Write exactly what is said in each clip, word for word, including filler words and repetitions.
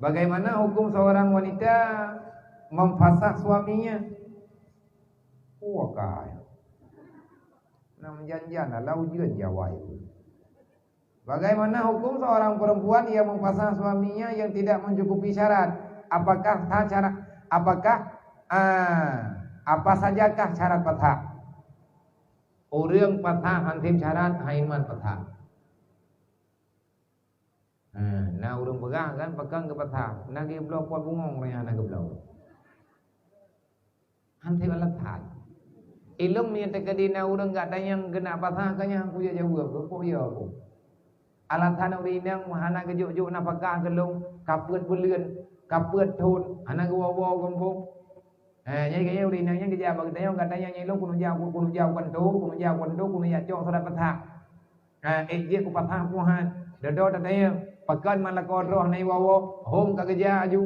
Bagaimana hukum seorang wanita memfasah suaminya? Wah, kai. Nak menjanjian lah, lau ujian jawai. Bagaimana hukum seorang perempuan yang memfasah suaminya yang tidak mencukupi syarat? Apakah sah syarat? Apakah, ah, apa sajakah syarat fasah? Ureuëng fasah han tem syarat, haiman fasah. Ha, na ureuëng peugah kan pakon geupasah, na geubloe pot bungong ureuëng nyang hana geubloe. Han tem alasan. Ilong meunyoe teukeudi na ureuëng gak tanyong keunak pasah, ka nyan kujak jaweueb, keupeue ya aku. Alasan ureuëng inong hana geujok-jok nafakah keu lôn, ka peuet buleuen, ka peuet thon, hana geuwoe-woe gampông. Eh, nyan kayée ureuëng inong nyan geujak bak geutanyoe, geutanyoe nyan lôn keuneuk jak, keuneuk jak u kantô, keuneuk jak u kantô, keuneuk jak cok surat pasah. Eh, ék jeuet kupasah puhan. Dodo tatanyong, pakon man lakoe droe hana iwoe-woe, hom ka geujak aju.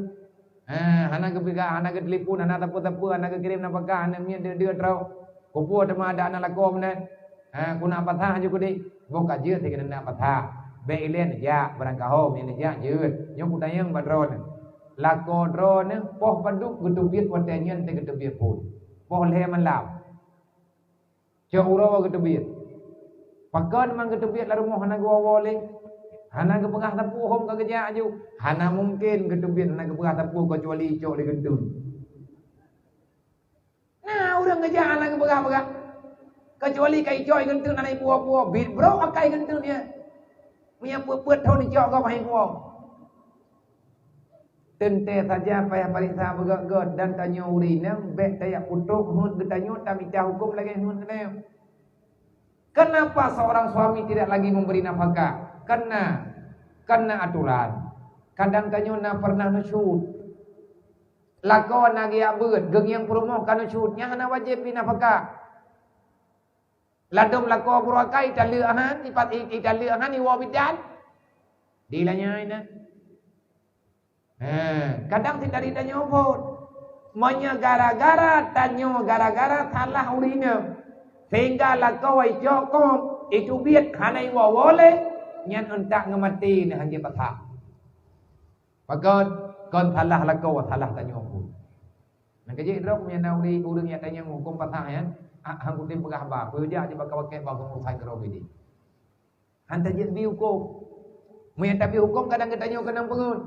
Eh, hana geupeugah, hana geutelepon, hana sapeue-sapeue, hana geukirém nafakah, hana miet deuek-deuek droe. Keupeue teuma adak na lakoe meunan? Eh, keuneuk pasah aju keudeh. Boh ka jeuet sikeuneuk pasah. Bék ilée neujak, barangkaho meunyoe neujak jeuet. Nyoe kutanyong bak droeneuh. Lakoe droeneuh poh padub geuteubiet watée nyan teuh geuteubiet phon? Poh lhée malam. Cok uroe geuteubiet. Pakon man geuteubiet lam rumoh hana geuwoe-woe lé? Hana geupeugah sapeue hom ka geujak aju. Hana mungken geuteubiet hana geupeugah sapeue keucuali icok lé geunteuen. Na ureuëng geujak hana geupeugah-peugah. Keucuali ka icok lé geunteuen hana ipuwoe-puwoe, biet brok akai geunteuen nyan. Meunyoe peuet-peuet thon icok gob hana ipuwoe. Teuntée saja payah pareksa beugét-gét dan tanyoe ureuëng inong bék tajak putôk heuet geutanyoe tamita huköm lagée heuet geutanyoe. Kenapa seorang suami tidak lagi memberi nafkah? Karena, karena aturan. Kadang tanyoe na pernah nusyuz. Lakoe na geujak beuet, geungieng peurumoh ka nusyuz, nyan hana wajéb bri nafkah. Ladôm lakoe peurumoh akai italeuek han, ipat-, i-, italeuek han iwoe bidan. Dilanyai na. Ha, kadang sit dari tanyoe phon. Meunyoe gara-gara tanyoe, gara-gara salah ureuëng inong, sehingga lakoe icok kong, iteubiet hana iwoe-woe lé, nyan euntak ngon maté na han jipasah. Pakon, kon salah lakoe, salah tanyoe phon. Nyang keujeuet droe meunyoe na ureuëng, ureuëng nyang tanyong huköm pasah nyan, ah, han kutem peugah haba, peue jak jibaka-bakée bak urusan keudroe bidé. Han tajeuet bi huköm. Meunyoe tabi huköm kadang geutanyoe keunong peungeut.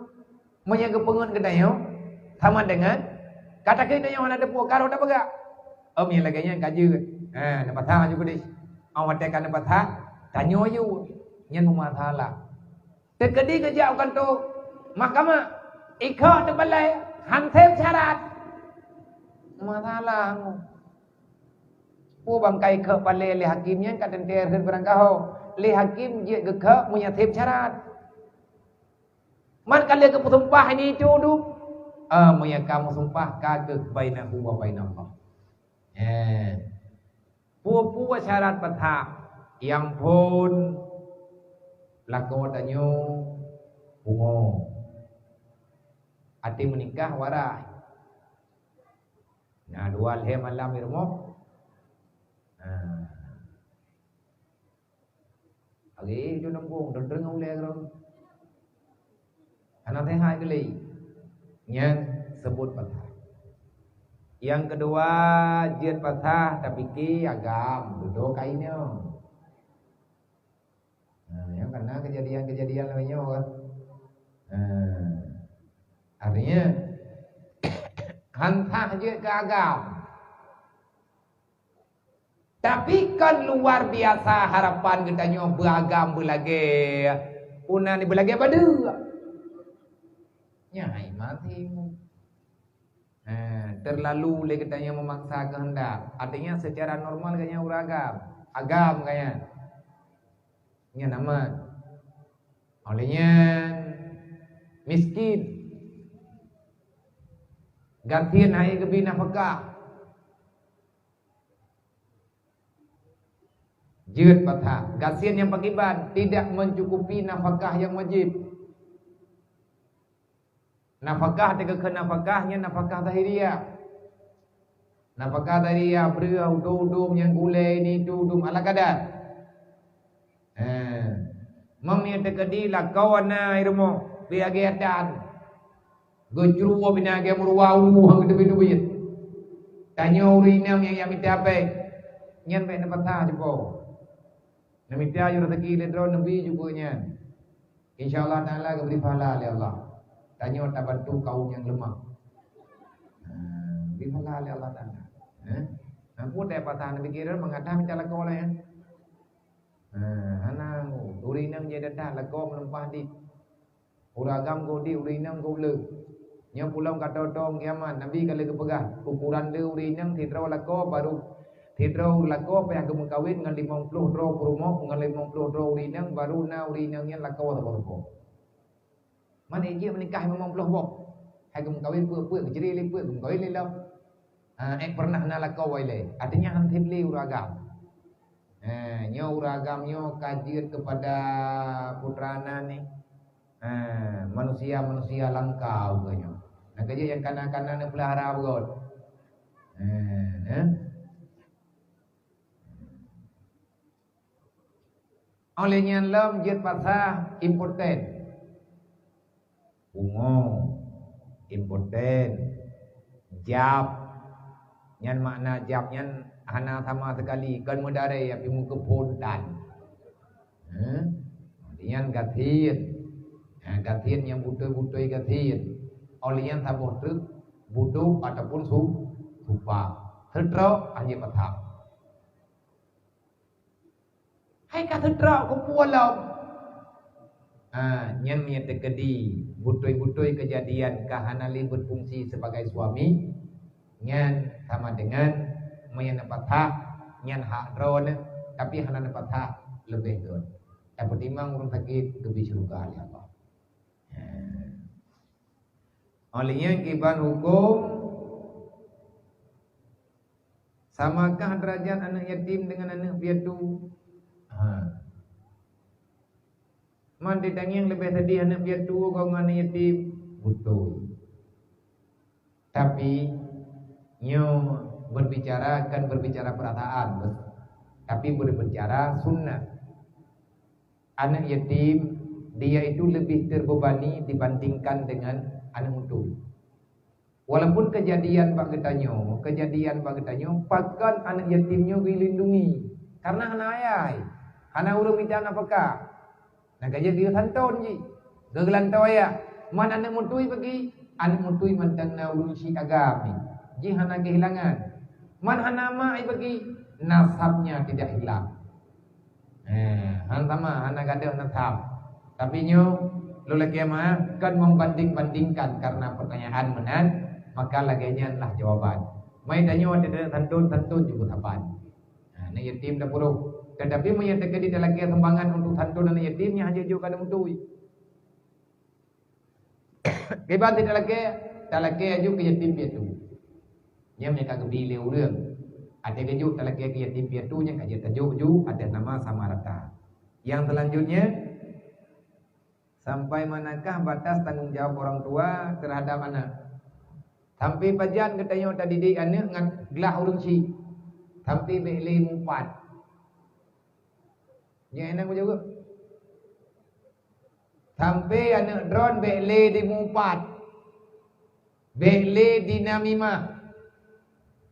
Meunyoe geupeungeut geutanyoe, sama dengan ka takheun tanyoe hana teupeue, ka rhoh tapeugah. Oh, meunyoe lagée nyan ka jeuet. Ha, neupasah aju keudeh. Awai watée ka neupasah, tanyoe yue. Nyan meumasalah. Teukeudi geujak u kantô mahkamah, ikheuk teubalai, han sép syarat. Masalah nyoe. Peue bangkai kheuk palée lé hakém nyan ka teuntée rhot barangkaho. Lé hakém jeuet geukheuk meunyoe sép syarat. Man ka lheueh geupeusumpah ini itu dum. Ah, meunyoe ka meusumpah ka keuh bainahu wa bainallah. Eh. Peue-peue syarat pasah nyang phon lakoe tanyoe pungo. Até meunikah warai. Na dua lhée malam di rumoh. Nah. Lagi itu nembung, dendeng ulée keudroe. Hana seuhat keulai. Nyan seubut pasah. Nyang keudua, jeuet pasah tapike agam, dudoe kayée nyoe. Nah, nyang kana keujadian-keujadian lagée nyoe kan. Nah, artinya, han sah jeuet keu agam. Tapi kan luar biasa harapan geutanyoe beuagam beulagée, puna ni beulagée badeue. Nyan hai mati. Ha, terlalu lé geutanyoe memaksa kehendak. Artinya secara normal geutanyoe ureuëng agam. Agam geutanyoe. Nyan aman. Oleh nyan, miskin. Gasien hai geubi nafkah. Jeuet pasah. Gasien nyang pakiban tidak mencukupi nafkah yang wajib. Nafkah teuka keu nafkah nyan nafkah zahiriah. Nafkah zahiriah, breueh, udom-udom nyang gulée, ini itu udom ala kadar. Eh, meunyoe teukeudi lakoe na i rumoh, pi agée atan. Geucruwob inan lagèe meuruwa ulu han geuteubiet-teubiet. Tanyoe ureueng inong nyang jak mita bèk, nyan bèk neupatah dipo. Neumita ju raseuki lé droe neubi ju keu nyan. Insya Allah Taala geubri pahala lé Allah. Tanyoe tabantu kaum nyang leumah. Ha, geubri pahala lé Allah Taala. Ha? Ampôn deh patah neubi kira mangat that mita lakoe lé, ya. Ha, hana, ureueng inong jai that lakoe meulimpah dit. Ureueng agam goh dit, ureueng inong goh le. Nyoe pulom ka toe-toe kiamat, Nabi ka lheueh geupeugah, ukuran le ureueng inong sidroe lakoe baru, sidroe lakoe payah geumeukawen ngon limong ploh droe peurumoh, ngon limong ploh droe ureueng inong, baru na ureueng inong nyan lakoe saboh-saboh. Man ék jeuet meunikah limong ploh boh. Hai geumeukawen peuet-peuet, geucre lé peuet, geumeukawen lé lom. Ah, ék pernah na lakoe ilèe. Artinya han sép lé ureueng agam. Eh, nyoe ureueng agam nyoe ka jeuet keupada putra na nyoe. Eh, manusia-manusia langka ukeue nyoe. Nyang ka jeuet nyang kana-kana neupeulahara beurot. Eh, eh. Óh lheueh nyan lom jeuet pasah impoten. Pungo, impoten, jab. Nyan makna jab nyan hana sama sekali, kon meudaré, tapi meukeupon tan. Heh? Nyan gasien. Ha, gasien nyang butôi-butôi gasien. Óh lheueh nyan saboh treuk budôk ataupun su-, supak. Seutrok hana patah. Hai ka seutrok keupeue lom. Ha, nyan meunyo teukeudi butôi-butôi keujadian ka hana lé berfungsi sebagai suami, nyan sama dengan meunyo neupatah, nyan hak droeneuh, tapi hana neupatah leubeh göt. Tapeutimang ureueng sakét geubri syeuruga lé Allah. Ha. Óh lheueh nyan kiban huköm, samakah deurajat aneuk yatim deungon aneuk piatu? Ha. Man ditangieng leubeh seudeh aneuk piatu keu ngon aneuk yatim? Beutôi. Tapi, nyoe berbicara, kan berbicara perasaan, tapi berbicara sunnah. Aneuk yatim, dia itu lebih terbebani dibandingkan dengan aneuk muda. Walaupun keujadian bak geutanyoe, keujadian bak geutanyoe, pakon aneuk yatim nyoe geulindungi. Karena hana ayah, hana ureueng mita nafakah. Nyang ka jeuet geuyue santon jih. Geulantoe ayah. Man aneuk muda bagi, aneuk muda mantong na ureueng syiek agam jih. Jih hana keuhilangan. Man hana mak bagi, nasabnya tidak hilang. Eh, han sama, hana gadôh nasab. Tapi nyoe, lôn lakèe meu'ah, kon membanding-bandingkan karena pertanyaan meunan, maka lagèe nyan lah jawaban. Mai tanyoe watèe santôn-santôn jeuet saban. Ha, aneuk yatim tapuruh. Tetapi meunyo teukeudi talakèe sumbangan untuk santôn aneuk yatim, nyan hana jeuet keu aneuk muda. Kiban sit talakèe, talakèe aju keu yatim piatu. Nyan meunyo ka geubi lé ureueng. Watèe geujok talakèe keu yatim piatu nyan ka jeuet tajok ju atas nama sama rata. Nyang selanjutnya, sampai manakah batas tanggung jawab orang tua terhadap anak? Sampai pajan geutanyoe tadidik aneuk ngon glah ureueng syiek? Sampai bèk lé mupat. Nyan hana kujaweueb. Sampai aneuk droen bèk lé dimupat, bèk lé dinamimah,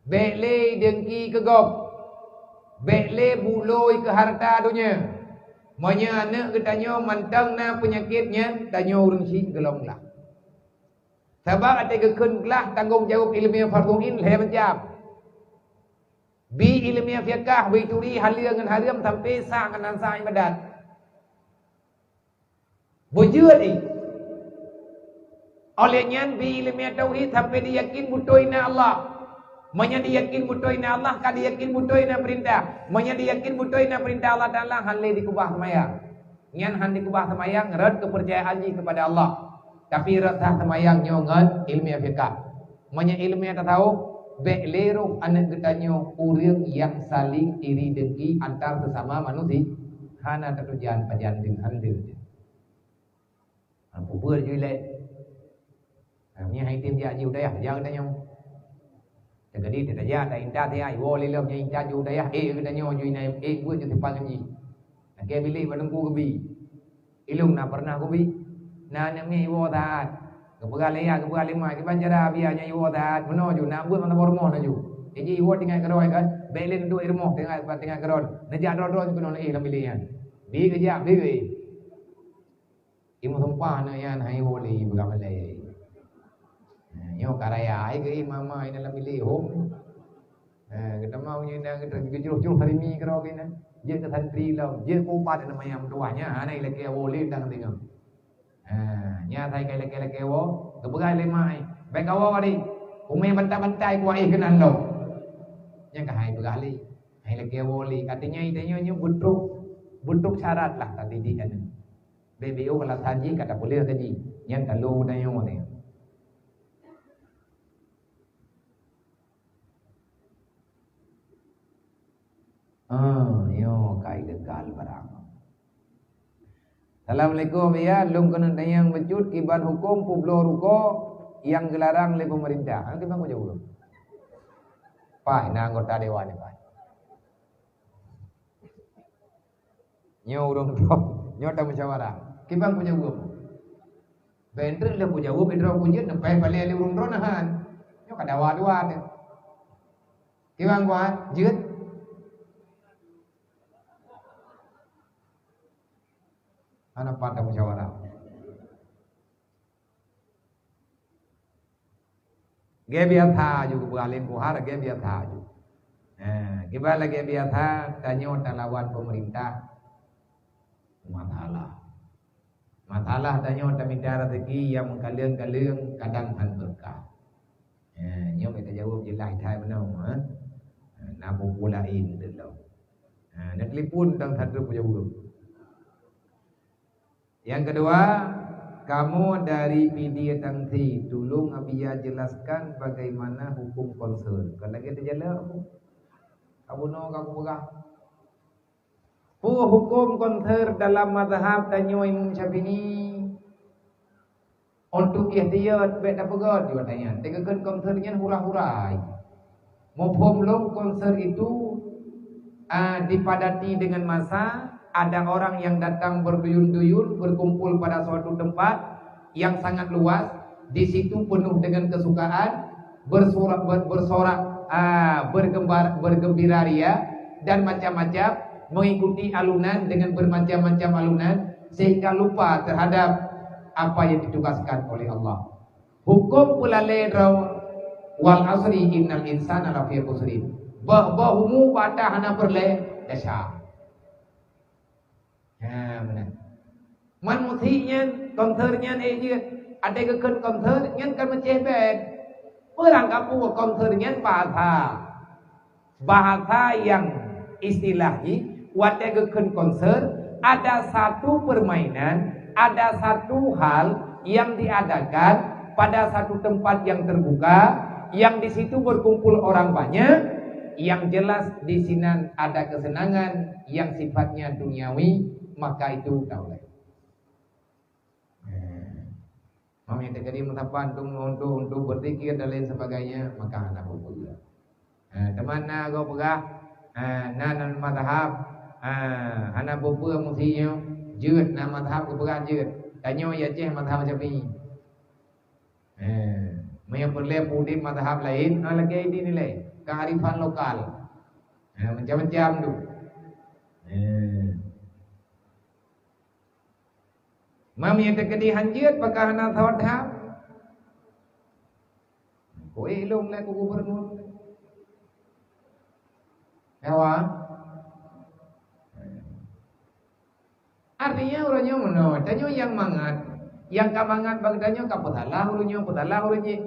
bèk lé deungki keu gob, bèk lé bulôi keu hareuta donya. Meunyo aneuk geutanyoe mantong na peunyakét nyan, tanyoe ureueng syiek geulom glah. Sabab watèe geukheun glah tanggông jaweueb ileumèe fardhu ain lhèe macam. Bi ileumèe fikah, bi turi haleue ngon hareuem sampai sa ngon han sa ibadat. Beujeuet jih. Óh lheueh nyan bi ileumèe tauhid sampai diyakin beutôi na Allah. Meunyo diyakin beutôi na Allah, ka diyakin beutôi na peurintah. Meunyo diyakin beutôi na peurintah Allah Taala, han lé dikeubah seumayang. Nyan han dikeubah seumayang rot keupeurcayaan jih keupada Allah. Tapi rot sah seumayang nyoe ngon ileumèe fikah. Meunyo ileumèe tasawuf, bèk lé roh aneuk geutanyoe ureueng nyang saling iri dengki antar sesama manusia. Hana tatujan pajan deungon deungon. Ha, peue ju ilèe. Ha, nyan hai tem jak ji u dayah, jak geutanyoe. Teukeudi teutajak, taintat, ya, iwoe lé lom, nyan intat ju u dayah, ék geutanyoe ju inan, ék buet ju simpan ngon jih. Lakèe bilék bak teungku geubi. Ilôn na pernah geubi. Na aneuk miet iwoe that. Geupeugah lé yah, geupeugah lé mak, kiban cara biaya nyan iwoe that, meunoe ju, nak beuet mantong rumoh na ju. Jadi iwoe tinggai keudroe kan, bèk lé neuduek i rumoh tinggai, tinggai keudroe. Neujak droe-droe keunoe neuéh lam bilék nyan. Bi geujak, bi geuéh. Imum sumpah na nyan hai iwoe lé, peugah malèe. Nyoe ka raya ai geuéh mama i dalam bilék hom. Ha, geutamong nyoe na geujroh-jroh sarimi keudroe keunan. Jeuet keu santri lom, jeuet keu ubat na manyang meutuwah nyan, hana ilakèe woe lé dang deungoe. Ha, nyan asai ka ilakèe-lakèe woe, geupeugah lé mak ai, "Bèk kawoe, Adik. Kumè bantai-bantai kuéh keunan lom." Nyan ka hai peugah lé. Hai lakèe woe lé. Artinya, tanyoe nyoe beutrok, beutrok syarat lah tadidik aneuk. Bèk-bèk alasan jih ka tapeuleueh ka jih. Nyan ka lôn tanyoe nyoe. Ah, nyoe ka ilegal barang. Assalamualaikum, ya. Lôn keuneuk tanyong bacut kiban huköm peubloe rukok nyang geularang lé peumeurintah. Ha, kiban kujaweueb. Paih na anggota dewan ni, paih. Nyoe ureueng droe, nyoe tamusyawarah. Kiban kujaweueb. Bèk treuk lé kujaweueb, droe kujeuet, neupaih paleng lé ureueng droe na han. Nyoe ka dawa dua teuh. Kiban kuat, jeuet. Hana pat tamusyawarah. Lagèe biasa ju, geupeugah lé Teungku Har, lagèe biasa ju. Nah, kiban lagèe biasa, tanyoe talawan peumeurintah. Masalah. Masalah tanyoe tamita raseuki nyang meukaleueng-kaleueng kadang hán beureukat. Nah, nyoe bèk tajaweueb jeulaih that meunoe, ha. Nah, na buku laén teuh lom. Nah, na telepon dan satu peujaweueb. Yang kedua, kamoe dari Pidie Tangsi, tulông Abiya jelaskan bagaimana hukum konser. Kon lagèe teujalak, Abu. Abu no ka kupeugah. Peue huköm konser dalam mazhab tanyoe Imam Syafi'i? Untuk ihtiyat bèk tapeugöt, jaweueb tanyoe. Teukheun konser nyan hura-hurai. Muphom lôn konser itu, ah, dipadati dengan massa, ada orang yang datang berduyun-duyun berkumpul pada suatu tempat yang sangat luas, di situ penuh dengan kesukaan, bersorak, ber-, bersorak, ah, bergembar-, bergembira ria, dan macam-macam, mengikuti alunan dengan bermacam-macam alunan, sehingga lupa terhadap apa yang ditugaskan oleh Allah. Huköm peulalèe droe, "Wal asri innal insana lafi khusrin." Bah-bah umu bata hana peureulèe, desya. Ha, meunan. Man musik nyan, konser nyan, eh, jeuet. Até geukheun konser nyan kan meucéh band. Peurang kapeue konser nyan bahasa. Bahasa nyang istilah jih, watèe geukheun konser, ada satu permainan, ada satu hal yang diadakan pada satu tempat yang terbuka, yang di situ berkumpul orang banyak, yang jelas di sinan ada kesenangan yang sifatnya duniawi, maka itu tak boleh. Nah, meunyoe teukeudi meusapat untuk, untuk, untuk berzikir dan lain sebagainya, maka hana peue-peue. Nah, teuma na gob peugah, nah, na, na mazhab, nah, hana peue-peue meusti nyoe, jeuet, na mazhab geupeugah jeuet. Tanyoe i Aceh mazhab Syafi'i. Nah, meunyoe peureulèe udép mazhab laén, nah, lagèe idin ilèe, kearifan lokal. Nah, macam-macam tu. Nah. Meunyoe teukeudi han jeuet, pakon hana sawat ham? Kuéh lôn lé keu gubernur. Nyawa. Artinya, ureueng nyoe meunoe, tanyoe nyang mangat, nyang ka mangat bak tanyoe ka peusalah ureueng nyoe, peusalah ureueng jih.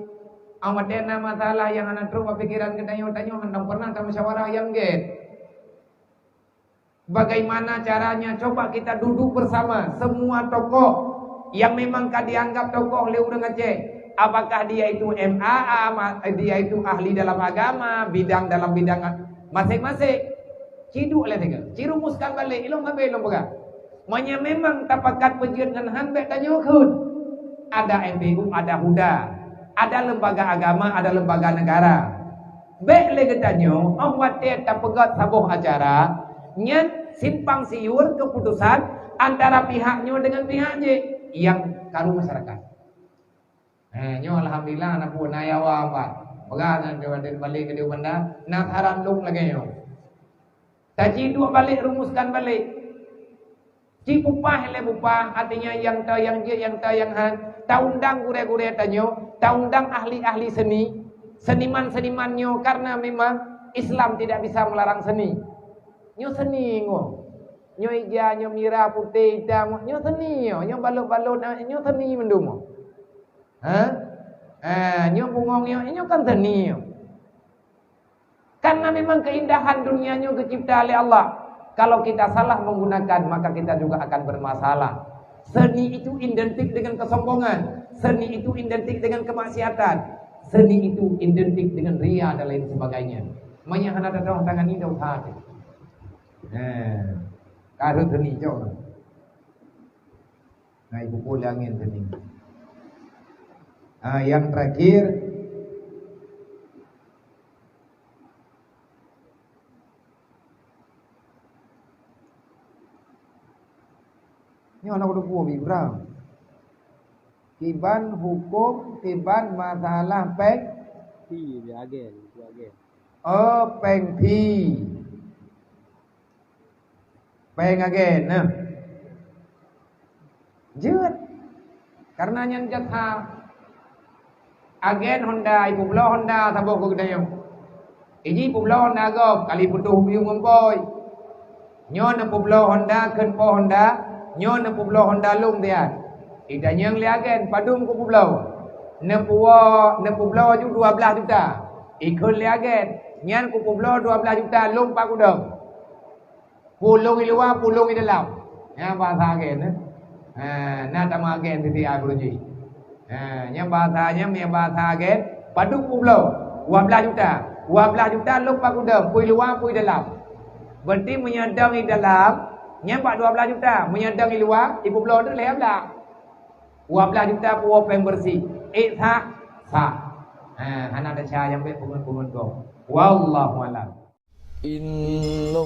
Awak watèe na masalah nyang hana trok bak pikeran geutanyoe, tanyoe hana pernah tamusyawarah nyang gèt. Bagaimana caranya? Coba kita duduk bersama semua tokoh yang memang ka dianggap tokoh lé ureueng Aceh. Apakah dia itu M A, ma-, dia itu ahli dalam agama, bidang dalam bidang a-, masing-masing. Ci duek lé tiga. Ci rumuskan balek, ilôn sabe ilôn peugah. Meunyoe memang tapakat peujeuet ngon han, bèk tanyoe kheun. Ada M P U, ada HUDA, ada lembaga agama, ada lembaga negara. Bèk lé geutanyoe, 'oh watèe tapeugöt saboh acara, nyan simpang siur keuputusan antara pihak nyoe deungon pihak jéh nyang karu masyarakat. Ha, nyoe alhamdulillah na buet na yawa, Pak. Peugah na dua balek keudeh banda, na saran lôn lagèe nyoe. Taji duek balek, rumuskan balek. Ci bupah lé bupah, artinya nyang ta nyang jeuet, nyang ta nyang han. Taundang gurèe-gurèe tanyoe, taundang ahli-ahli seni, seniman-seniman nyoe, karena memang Islam tidak bisa melarang seni. Nyoe seni nyoe. Nyoe ija, nyoe mirah, putéh, itam, nyoe seni nyoe, nyoe balot-balot, nyoe seni mandum. Ha? Ha, nyoe bungong nyoe, nyoe kan seni nyoe. Karena memang keindahan dunia nyoe geucipta lé Allah. Kalau kita salah menggunakan, maka kita juga akan bermasalah. Seni itu identik dengan kesombongan. Seni itu identik dengan kemaksiatan. Seni itu identik dengan ria dan lain sebagainya. Meunyo hana tatoh tangan ni, dosa tu. Nah, harus seni, cok. Nah, ibu pun angin seni. Ah, yang terakhir, nyoe aneuk dua puluh bi Ibrahim. Kiban huköm, kiban masalah péng. Phi, agen, itu agen. Oh, péng phi. Péng agen, nah. Jeuet. Karena nyan jat ha. Agen Honda, ipeubloe Honda saboh keu geutanyoe. Iji peubloe Honda gob, kali putôh buyueng ngon pôi. Nyoe neupeubloe Honda, kheun po Honda, nyoe neupeubloe Honda lôn siat. Itanyong lé agen, padum kupeubloe? Neupuwoe, neupeubloe ju dua blaih juta. Ikheun lé agen, nyan kupeubloe dua blaih juta, lôn pat kudong. Peue lôn i luwa, peue lôn i dalam. Nyan bahasa agen, eh. Ha, na tamong agen siti ai beuruji. Ha, nyan bahasa nyan, nyan bahasa agen. Padum peubloe? Dua blaih juta. Dua blaih juta lôn pat kudong, peue i luwa, peue i dalam. Berarti meunyoe dong i dalam, nyan bak dua blaih juta. Meunyoe dong i luwa, ipeubloe tu lhèe blaih. Dua blaih juta puwoe péng beureusi. Ék sah? Sah. Ha, hana desya nyang bèk pungeut-pungeut gob. Wallahu a'lam. Inna